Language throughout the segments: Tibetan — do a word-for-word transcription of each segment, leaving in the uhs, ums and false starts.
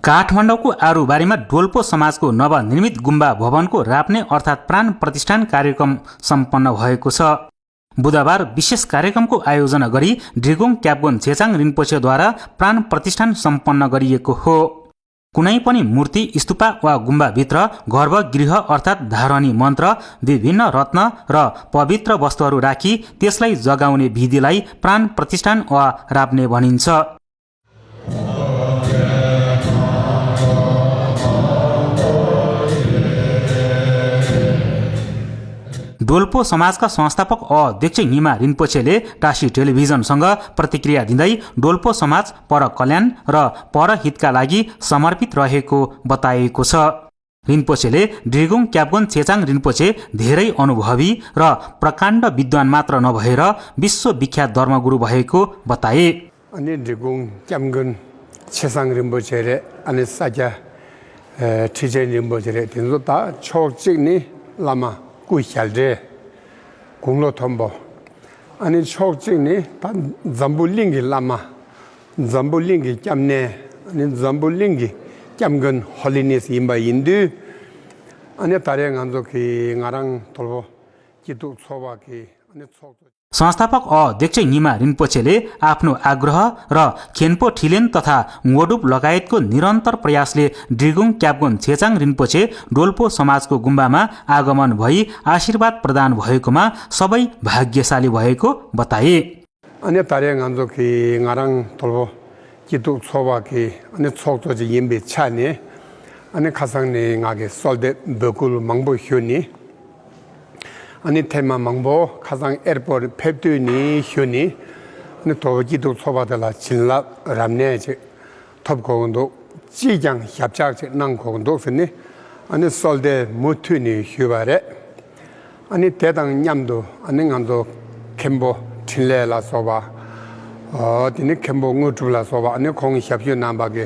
काठमाडौँको आरुबारीमा डोल्पो समाजको नवनिर्मित गुम्बा भवनको राप्ने अर्थात् प्राण प्रतिष्ठान कार्यक्रम सम्पन्न भएको छ। बुधबार विशेष कार्यक्रमको आयोजना गरी ड्रिगुङ क्याप्गोन छेचाङ रिम्पोछेद्वारा प्राण प्रतिष्ठान सम्पन्न गरिएको हो। कुनै पनि मूर्ति, स्तूपा वा गुम्बाभित्र गर्भगृह अर्थात् धारणी मन्त्र, विभिन्न रत्न र पवित्र वस्तुहरू राखी त्यसलाई जगाउने विधिलाई प्राण प्रतिष्ठान वा राप्ने भनिन्छ। डोल्पो समाजका संस्थापक अध्यक्ष निमा रिम्पोछेले टासी टेलिभिजनसँग प्रतिक्रिया दिँदै डोल्पो समाज परकल्याण र परहितका लागि समर्पित रहेको बताएको छ। रिम्पोछेले ड्रिगुङ क्याप्गोन छेचाङ रिम्पोछे धेरै अनुभवी र प्रकाण्ड विद्वान मात्र नभएर विश्वविख्यात धर्मगुरु भएको बताए। अनि ड्रिगुङ क्याप्गोन छेचाङ रिम्पोछे རེད། ཨ་ནི་ས་སྐྱ་ཁྲི་ཆེན་རིན་པོ་ཆེ་རེད། དེ་ཚོ་ད་ཕྱོགས་གཅིག་ནི་བླ་མ་སྐུ་ཞལ་འདྲེ་དགུང་ལོ་མཐོན་པོ། ཨ་ནི་ཕྱོགས་གཅིག་ནི་ད་འཛམ་བུ་གླིང་གི་བླ་མ། འཛམ་བུ་གླིང་གི་སྐྱབས་གནས། ཨ་ནི་འཛམ་བུ་གླིང་གི་སྐྱབས་མགོན་ཧོ་ལི་ནེས་ཡིན་པ་ཡིན་དུས། ཨ་ནི་ད་རེས་ང་ཚོ་གི་ང་རང་དོལ་པོ་སྐྱིད་སྡུག་ཚོགས་པ་གི་ཨ་ནི་ཚོགས་གཙོ། संस्थापक अध्यक्ष निमा रिम्पोछेले आफ्नो आग्रह र खेन्पो ठिलेन तथा ङोडुप लगायतको निरन्तर प्रयासले ड्रिगुङ क्याप्गोन छेचाङ रिम्पोछे डोल्पो समाजको गुम्बामा आगमन भई आशीर्वाद प्रदान भएकोमा सबै भाग्यशाली भएको बताए। ཨ་ནི་ད་རེས་ང་ཚོ་གི་ང་རང་དོལ་པོ་སྐྱིད་སྡུག་ཚོགས་པ་གི་ཨ་ནི་ཚོགས་གཙོ་ཅིག་ཡིན་པའི་ཆ་ནས། ཨ་ནི་ཁ་སང་ནས་ང་གི་གསོལ་འདེབས་འབོད་སྐུལ་མང་པོ་ཞུས་ནས། ཨ་ནི་ཐེངས་མ་མང་པོ་ཁ་སང་ཨེར་པོར་ཕེབས་དུས་ནས་ཞུས་ནས། ཨ་ནི་དོལ་པོ་སྐྱིད་སྡུག་ཚོགས་པ་དེ་ལ་བྱིན་རླབས་རབ་གནས་ཅིག་ཐོབ་དགོས་ཀྱི་འདུག་ཅིས་ཀྱང་ཞབས་ཕྱག་ཅིག་གནང་དགོས་ཀྱི་འདུག་ཟེར་ནས། ཨ་ནི་གསོལ་འདེབས་མུ་མཐུད་ནས་ཞུས་པ་རེད། ཨ་ནི་དེ་དང་མཉམ་དུ་ཨ་ནི་ང་ཚོ་མཁན་པོ་འཕྲིན་ལས་ལ་སོགས་པ། ཨོ་དེ་ནི་མཁན་པོ་དངོས་གྲུབ་ལ་སོགས་པ། ཨ་ནི་ཁོང་ཞབས་ཞུ་གནང་བ་གི་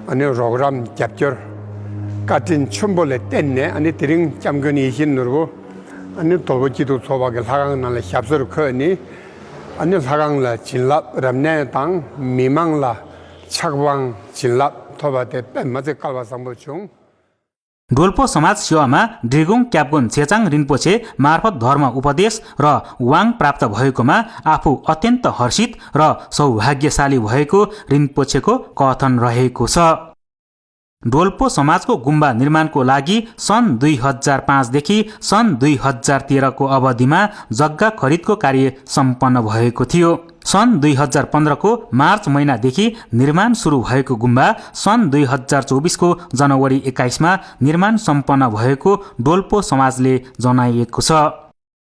ཨ་ནི་རོགས་རམ་རྒྱབ་སྐྱོར་བཀའ་དྲིན་ཆེན་པོ་ལ་བརྟེན་ནས། ཨ་ནི་དེ་རིང་སྐྱབས་མགོན་ཡིད་བཞིན་ནོར་བུ་ཨ་ནི་དོལ་པོ་སྐྱིད་སྡུག་ཚོགས་པ་གི་ལྷ་ཁང་ནང་ལ་ཞབས་སོར་འཁོད་ནས། ཨ་ནི་ལྷ་ཁང་ལ་བྱིན་རླབས་རབ་གནས་དང་མི་མང་ལ་ཆགས་དབང་བྱིན་རླབས་ཐོབ་པ་དེ་དཔེ་མ་ཚད་སྐལ་བ་བཟང་པོ་བྱུང་། डोल्पो समाज सेवामा ड्रिगुङ क्याप्गोन छेचाङ रिम्पोछे मार्फत धर्म उपदेश र वाङ प्राप्त भएकोमा आफू अत्यन्त हर्षित र सौभाग्यशाली भएको रिम्पोछेको कथन रहेको छ। डोल्पो समाजको गुम्बा निर्माणको लागि सन् दुई हजार पाँचदेखि सन् दुई हजार तेह्रको अवधिमा जग्गा खरिदको कार्य सम्पन्न भएको थियो। सन् दुई हजार पन्ध्रको मार्च महिनादेखि निर्माण सुरु भएको गुम्बा सन् दुई हजार चौबिसको जनवरी एक्काइसमा निर्माण सम्पन्न भएको डोल्पो समाजले जनाएको छ।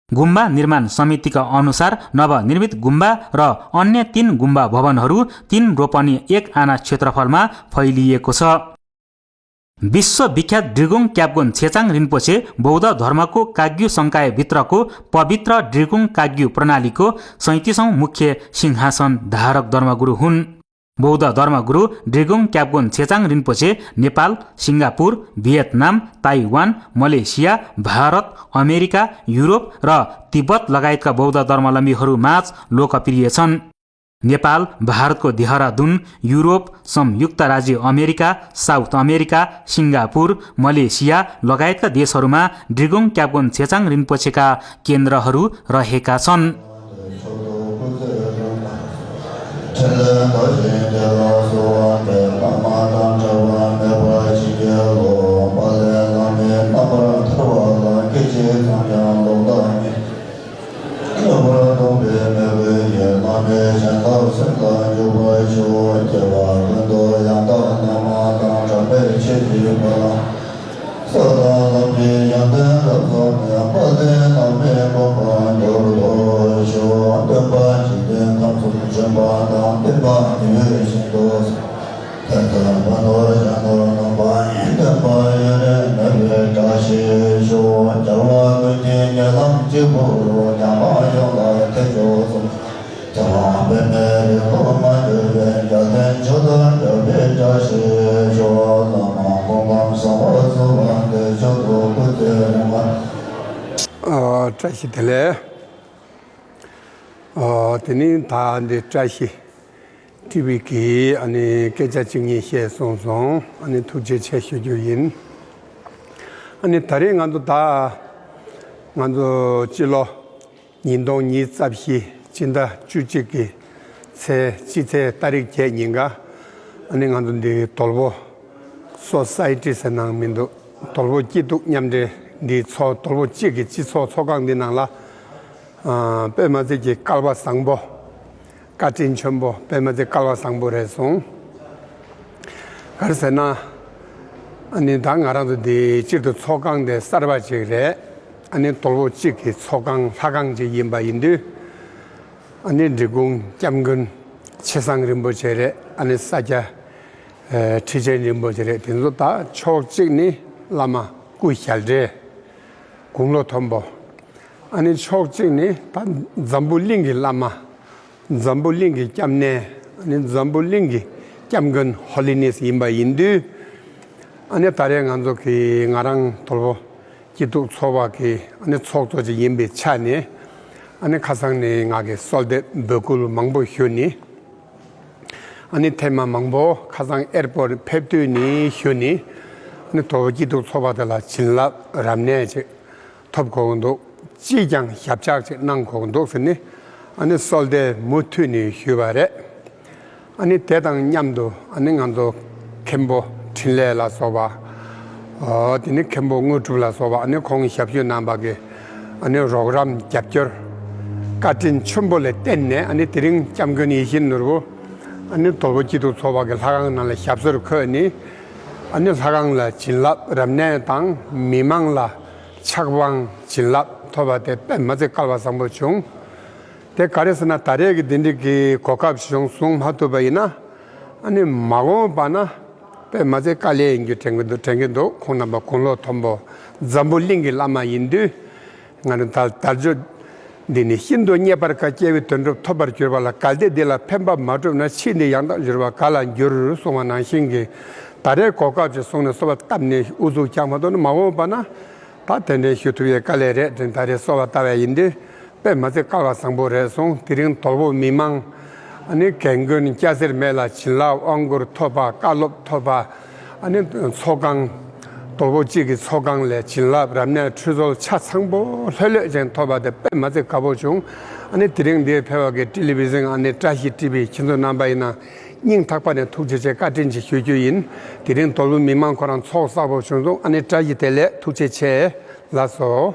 गुम्बा निर्माण समितिका अनुसार नवनिर्मित गुम्बा र अन्य तीन गुम्बा भवनहरू तीन रोपनी एक आना क्षेत्रफलमा फैलिएको छ। विश्वविख्यात ड्रिगुङ क्याप्गोन छेचाङ रिम्पोछे बौद्ध धर्मको काग्यु संकायभित्रको पवित्र ड्रिगुङ काग्यु प्रणालीको सैँतिसौँ मुख्य सिंहासन धारक धर्मगुरु हुन्। बौद्ध धर्मगुरु ड्रिगुङ क्याप्गोन छेचाङ Rinpoche Nepal, Singapore, Vietnam, Taiwan, Malaysia, Bharat, America, Europe र तिब्बत लगायतका बौद्ध धर्मावलम्बीहरू माझ लोकप्रिय छन्। नेपाल, भारतको देहरादुन, युरोप, संयुक्त राज्य अमेरिका, साउथ अमेरिका, सिङ्गापुर, मलेसिया लगायतका देशहरूमा ड्रिगुङ क्याप्गोन छेचाङ रिम्पोछेका केन्द्रहरू रहेका छन्। ཁྱད་པར་སྟོང་པའི་མེ་བོས་ཡེ་བླ་མའི་བྱིན་རླབས་སེམས་ལ་འཇུག་པར་ཤོག་སྐྱེ་བ་ཀུན་ཏུ་ཡང་དག་བླ་མ་དང་གྲངས་མེད་མཆོད་ཀྱི་ཕ་ལ། ས་དང་ལམ་གྱི་ཡོན་ཏན་རབ་རྫོགས་ནས་དཔལ་ལྡན་བླ་མའི་དགོངས་པ་འགྲུབ་ལོ་ཤོག་སྟོན་པ་འཇིག་རྟེན་ཁམས་གསུམ་བྱོན་པ་དང་བསྟན་པ་ཉི་འོད་བཞིན་དུ། དེ་ལྟར་མ་ནོར་གཞན་དོན་ནོར་བ་ཡི་བསྟན་པ་ཡུན་རིང་གནས་པའི་བཀྲ་ཤིས་ཤོག་རྒྱལ་བ་ཀུན་གྱི་ཉེ་ལམ་གཅིག་པུ་རུ་ཉམས་པ་ཡོངས་ལ་ཐེ་ཆོག་གསུམ། རྒྱལ་བ་པདྨའི་རིགས་ལ་མ་གྱུར་པའི་རྒྱལ་བསྟན་མཆོག་ཏུ་གྱུར་པའི་བཀྲ་ཤིས་ཤོག་བླ་མ་སྐུ་ཁམས་བཟང་པོ་སྩོལ་བ་འདི་མཆོག་ཏུ་བཀུར་སྟི་རིམ་པ། ཨ། བཀྲ་ཤིས་བདེ་ལེགས། ཨ། དེ་ནི་ད་འདི་བཀྲ་ཤིས་ ཊི་ཝི་གིས་ཨ་ནི་སྐད་ཆ་གཅིག་གཉིས་བཤད་སོང་སོང་། ཨ་ནི་ཐུགས་རྗེ་ཆེ་ཞུ་རྒྱུ་ཡིན། ཨ་ནི་ད་རེས་ང་ཚོ་ད་ང་ཚོ་སྤྱི་ལོ་ཉིས་སྟོང་ཉི་ཤུ་རྩ་བཞི་སྤྱི་ཟླ་བཅུ་གཅིག་གི་ཚེས་སྤྱི་ཚེས་ཏ་རིག་བརྒྱད་ཉིན་ཀ་ཨ་ནི་ང་ཚོ་འདི་དོལ་པོ་སོ་སའི་ཊི་ཟེར་ནང་མི་འདུག་དོལ་པོ་སྐྱིད་སྡུག་མཉམ་འབྲེལ་འདི་ཚོགས། དོལ་པོ་གཅིག་གི་སྤྱི་ཚོགས་ཚོགས་ཁང་འདི་ནང་ལ་ཨ་དཔེ་མ་ཚད་ཀྱི་སྐལ་བ་བཟང་པོ། བཀའ་དྲིན་ཆེན་པོ། དཔེ་མ་ཚད་སྐལ་བ་བཟང་པོ་རེད་སོང་། ག་རེ་ཟེར་ན། ཨ་ནི་ད་ང་རང་ཚོ་འདི་སྤྱིར་དུ་ཚོགས་ཁང་དེ་གསར་པ་ཅིག་རེད། ཨ་ནི་དོལ་པོ་གཅིག་གི་ཚོགས་ཁང་ལྷ་ཁང་ཅིག་ཡིན་པ་ཡིན་དུས། ཨ་ནི་འབྲི་གུང་སྐྱབས་མགོན་ཆེ་ཚང་རིན་པོ་ཆེ་རེད། ཨ་ནི་ས་སྐྱ་ཨེ་ཁྲི་ཆེན་རིན་པོ་ཆེ་རེད། དེ་ཚོ་ད་ཕྱོགས་གཅིག་ནི་བླ་མ་སྐུ་ཞལ་བགྲོད། དགུང་ལོ་མཐོན་པོ། ཨ་ནི་ཕྱོགས་གཅིག་ནི་ད་འཛམ་བུ་གླིང་གི་བླ་མ། འཛམ་བུ་གླིང་གི་སྐྱབས་གནས། ཨ་ནི་འཛམ་བུ་གླིང་གི་སྐྱབས་མགོན་ཧོ་ལི་ནེས་ཡིན་པ་ཡིན་དུས། ཨ་ནི་ད་རེས་ང་ཚོ་གི་ང་རང་དོལ་པོ་སྐྱིད་སྡུག་ཚོགས་པ་གི་ཨ་ནི་ཚོགས་གཙོ་ཅིག་ཡིན་པའི་ཆ་ནས། ཨ་ནི་ཁ་སང་ནས་ང་གི་གསོལ་འདེབས་འབོད་སྐུལ་མང་པོ་ཞུས་ནས། ཨ་ནི་ཐེངས་མ་མང་པོ་ཁ་སང་ཨེར་པོར་ཕེབས་དུས་ནས་ཞུས་ནས། ཨ་ནི་དོལ་པོ་སྐྱིད་སྡུག་ཚོགས་པ་དེ་ལ་བྱིན་རླབས་རབ་གནས་ཅིག་ཐོབ་དགོས་ཀྱི་འདུག་ཅིས་ཀྱང་ཞབས་ཕྱག་ཅིག་གནང་དགོས་ཀྱི་འདུག་ཟེར་ནས། ཨ་ནི་གསོལ་འདེབས་མུ་མཐུད་ནས་ཞུས་པ་རེད། ཨ་ནི་དེ་དང་མཉམ་དུ་ཨ་ནི་ང་ཚོ་མཁན་པོ་འཕྲིན་ལས་ལ་སོགས་པ། ཨོ་དེ་ནི་མཁན་པོ་དངོས་གྲུབ་ལ་སོགས་པ། ཨ་ནི་ཁོང་ཞབས་ཞུ་གནང་པ་གི་ཨ་ནི་རོགས་རམ་རྒྱབ་སྐྱོར་བཀའ་དྲིན་ཆེན་པོ་ལ་བརྟེན་ནས། ཨ་ནི་དེ་རིང་སྐྱབས་མགོན་ཡིད་བཞིན་ནོར་བུ་ཨ་ནི་དོལ་པོ་སྐྱིད་སྡུག་ཚོགས་པ་གི་ལྷ་ཁང་ནང་ལ་ཞབས་སོར་འཁོད་ནས། ཨ་ནི་ལྷ་ཁང་ལ་བྱིན་རླབས་རབ་གནས་དང་མི་མང་ལ་ཆགས་དབང་བྱིན་རླབས་ཐོབ་པ་དེ་དཔེ་མ་ཚད་སྐལ་བ་བཟང་པོ་བྱུང་། དེ་ག་རེ་ཟེར་ན། ད་རེས་ཀྱི་འདི་འདྲའི་གི་གོ་སྐབས་ཤིག་བཟུང་མ་ཐུབ་པ་ཡིན་ན། ཨ་ནི་མ་འོངས་པ་ན་དཔེ་མ་ཚད་དཀའ་ལས་ཡིན་རྒྱུ་དྲན་གྱི་འདུག་དྲན་གྱི་འདུག་ཁོང་རྣམ་པ་དགུང་ལོ་མཐོན་པོ་འཛམ་བུ་གླིང་གི་བླ་མ་ཡིན་དུས། ང་རང་ད་དལ་འབྱོར་འདི་ནི་ཤིན་ཏུ་རྙེད་པར་དཀའ། སྐྱེ་བོའི་དོན་སྒྲུབ་ཐོབ་པར་གྱུར་པ་ལ། གལ་ཏེ་འདི་ལ་ཕན་པ་མ་བསྒྲུབས་ན། ཕྱིས་འདི་ཡང་དག་འགྱུར་བ་ག་ལ་འགྱུར་གསུངས་པ་ནང་བཞིན་གྱི། ད་རེས་གོ་སྐབས་ཅིག་བཟུང་ནས་སོ་པ་བཏབ་ནས་ཨུ་ཚུགས་རྒྱག་མ་ཐུབ་ན། མ་འོངས་པ་ན་ད་དེ་འདྲའི་ཞུ་ཐུབ་ཡས་དཀའ་ལས་རེད་དྲན། ད་རེས་སོ་པ་བཏབ་པ་ཡིན་དུས། དཔེ་མ་ཚད་སྐལ་བ་བཟང་པོ་རེད་སོང་། དེ་རིང་དོལ་པོ་མི་མང་། ཨ་ནི་རྒན་རྒོན་སྐྱ་སེར་མེད་ལ་བྱིན་རླབས་དབང་བསྐུར་ཐོབ་པ། བཀའ་སློབ་ཐོབ་པ། ཨ་ནི་ཚོགས་ཁང་། དོལ་པོ་གཅིག་གི་ཚོགས་ཁང་ལས་བྱིན་རླབས་རབ་གནས་ཁྲུས་གསོལ་ཆ་ཚང་པོ་ལྷོད་ལྷོད་ཅན་ཐོབ་པ་དེ་དཔེ་མ་ཚད་དགའ་པོ་བྱུང་། ཨ་ནི་དེ་རིང་འདིར་ཕེབས་པ་གི་ཊེ་ལི་བི་ཛན། ཨ་ནི་བཀྲ་ཤིས་ཊི་ཝི་ཁྱེད་ཚོ་རྣམ་པ་ཡིན་ན་སྙིང་ཐག་པ་ནས་ཐུགས་རྗེ་ཆེ་བཀའ་དྲིན་ཆེ་ཞུ་རྒྱུ་ཡིན། དེ་རིང་དོལ་པོ་མི་མང་ཁོ་རང་ཚོགས་བསགས་པོ་བྱུང་སོང་། ཨ་ནི་བཀྲ་ཤིས་བདེ་ལེགས། ཐུགས་རྗེ་ཆེ། ལགས་སོ།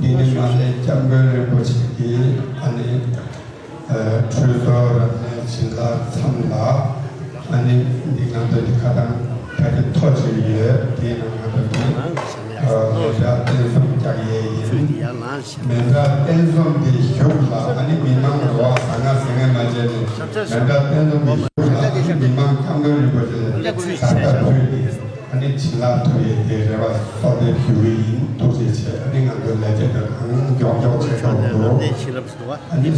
འདི་ནི་མ་ལས་སྐྱབས་མགོན་རིན་པོ་ཆེ་གིས་ཨ་ནི་ཁྲུས་གསོལ་རབ་གནས་བྱིན་རླབས་མཚམས་ལ་ཨ་ནི་འདི་ང་ཚོ་འདི་ཁ་ཐང་ཕ་གི་ཐོ་ཅིག་ཡོད། དེའི་ནང་ང་ཚོ་འདི་མེ་སྟག་རྟེན་གསུམ་རྒྱག་ཡས་ཡིན། མེ་སྟག་རྟེན་གསུམ་གྱི་གཞུག་ལ་ཨ་ནི་མི་མང་རེ་བ་ཟ་ང་ཟ་ངན་མ་བྱས་ནས་མེ་སྟག་རྟེན་གསུམ་གྱི་གཞུག་ལ་ཨ་ནི་མི་མང་སྐྱབས་མགོན་རིན་པོ་ཆེ་ལ་ད་ལྟ་ཕུལ་ཏེ་ཨ་ནི་བྱིན་རླབས་ཐོབ་ཡས་དེ་རེ་བ་གསོལ་འདེབས་ཞུ་གི་ཡིན། ཐུགས་རྗེ་ཆེ། ཨ་ནི་ང་ཚོ་ལས་བྱེད་པ་གང་མགྱོགས་མགྱོགས་བྱེད་ཐུབ་འདུག་ཨ་ནི་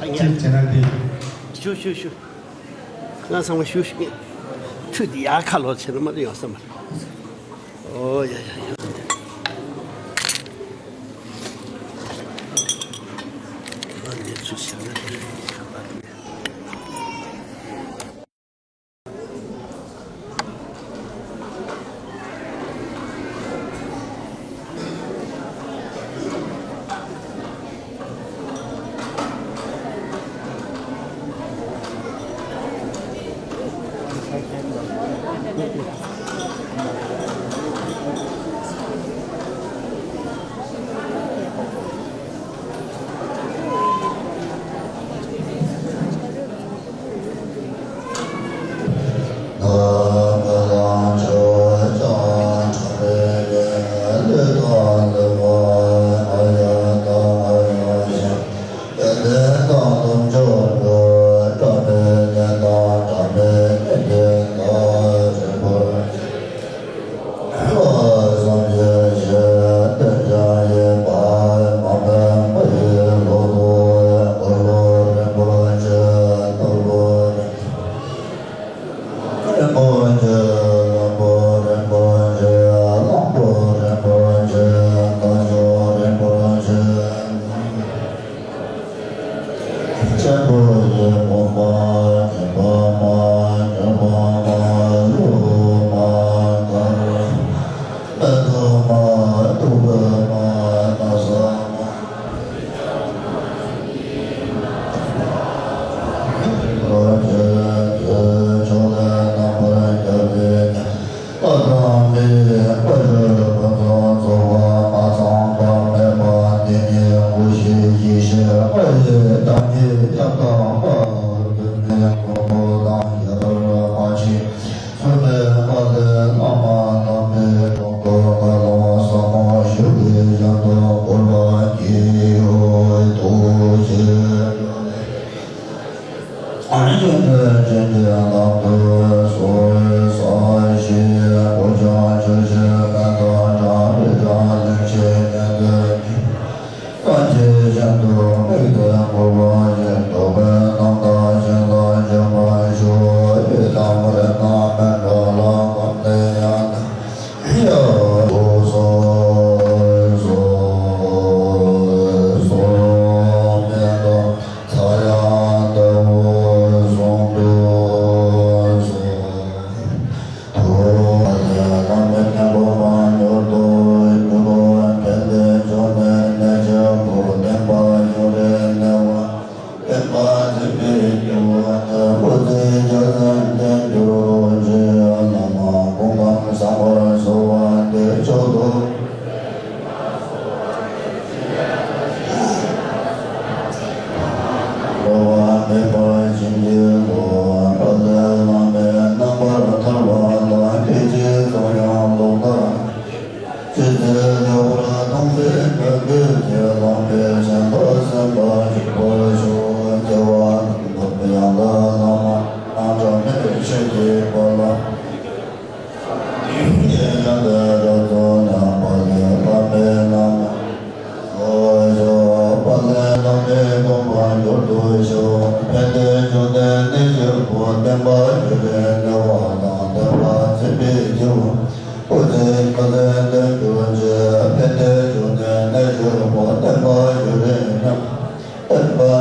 གཅིག་བྱས་ན་འདི། ཞུ་ཞུ་ཞུ། ང་ཚང་མ་ཞུ་ཞུ། ཁྲུས་འདི་ཡར་ཁ་ལོག་བྱས་ན་མ་གཏོགས་ཡོང་ས་མ་རེད། ཨོ་ཡ་ཡ་ཡ། ཨ་ནི་ཚུར་ཕྱིན་ན་ཁ་པར།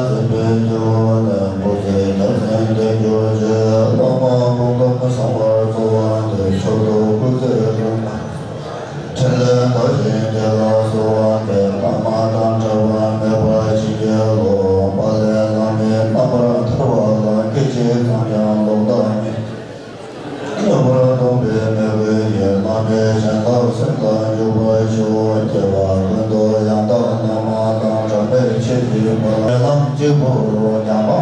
སེམས་དཔའི་སྐྱེ་བོ་ནས་བུ་ཚའི་རྒྱལ་མཚན་དེ་འགྱུར་ཅིག་བླ་མ་སྐུ་ཁམས་བཟང་བར་འཚོ་བ་དེ་མཆོག་ཏུ་བཀུར་སྟི་རུང་། ཕྲིན་ལས་མཐར་ཕྱིན་དེ་ལ་གསོལ་བ་འདེབས། བླ་མ་དང་འབྲལ་བ་མེད་པར་བྱིན་གྱིས་རློབས། དཔལ་ལྡན་བླ་མའི་རྣམ་པར་ཐར་བ་ལ་སྐད་ཅིག་ཙམ་ཡང་ལོག་ལྟ་མེད། ལྷག་པར་སྟོན་པའི་མོས་གུས་ཀྱིས་བླ་མའི་བྱིན་རླབས་སེམས་ལ་འཇུག་པར་ཞུ། སྐྱེ་བ་ཀུན་ཏུ་ཡང་དག་བླ་མ་དང་གྲངས་མེད་མཆེད་ཀྱི་བར་ལམ་གཅིག་པུ་རུ་ཉམས་པ།